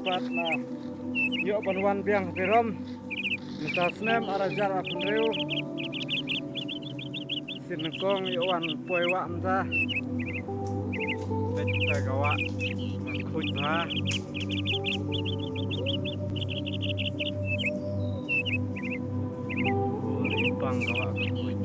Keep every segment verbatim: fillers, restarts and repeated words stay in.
Pat la ïoh ban wan biang ha Tyrom mynta snem ar hajar arphew hynriew. Sien nyngkong ïoh wan poi wah mynta. Peit kita ka wah, khuid bha. Uri pang ka wah ka khuid.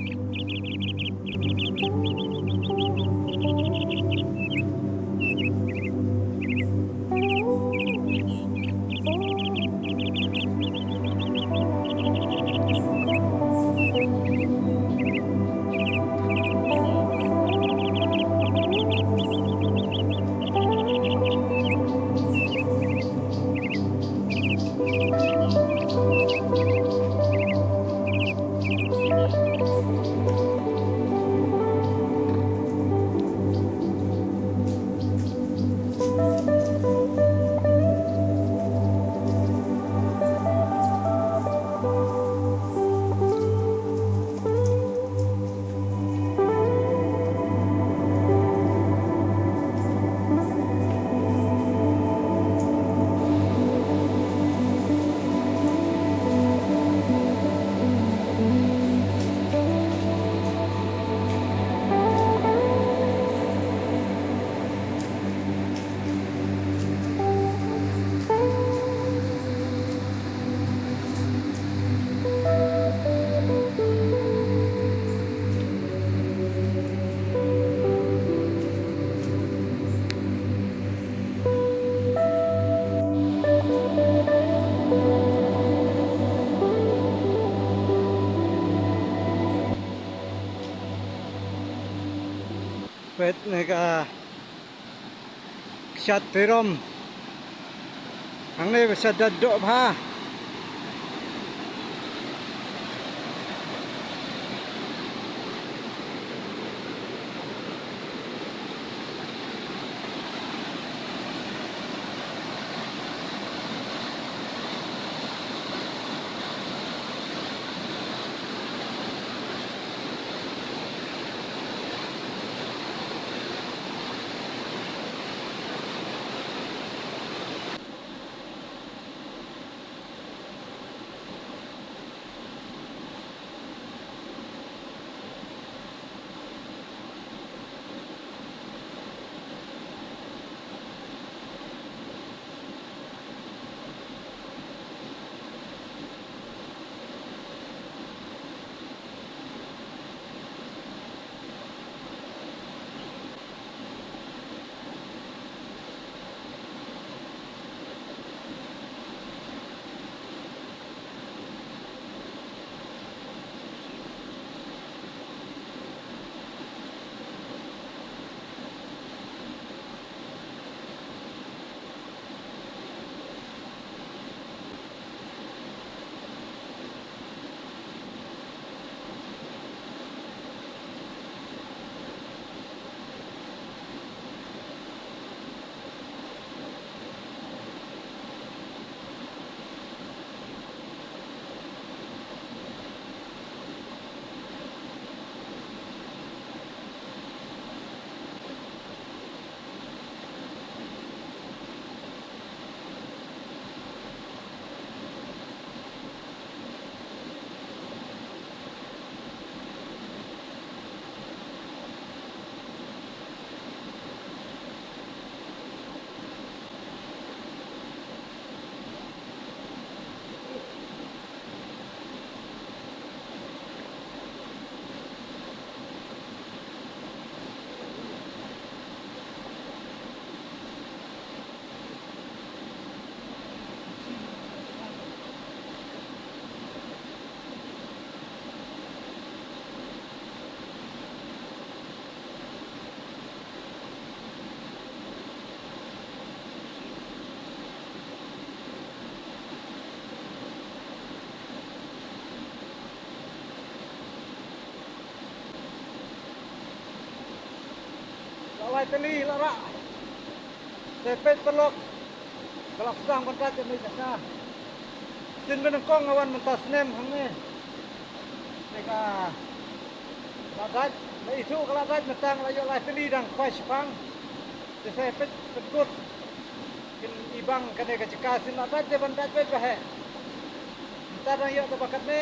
Peit ne ka kshaid Tyrom. Hangne ba sha da doh bha. La lai tylli la rah. Te peit paralok. Ka la sdang ban dait ïa me ka sha. Sien ba nyngkong nga wan mynta snem hangne. Te ka la dait, la ithuh ka la dait mynta nga la ïoh lai tylli dang khwai shipang. Te sa peit pynkut. Kin i Bang kane ka jaka sien la dait de ban dait beit ba heh. Mynta dang ïoh da ba katne.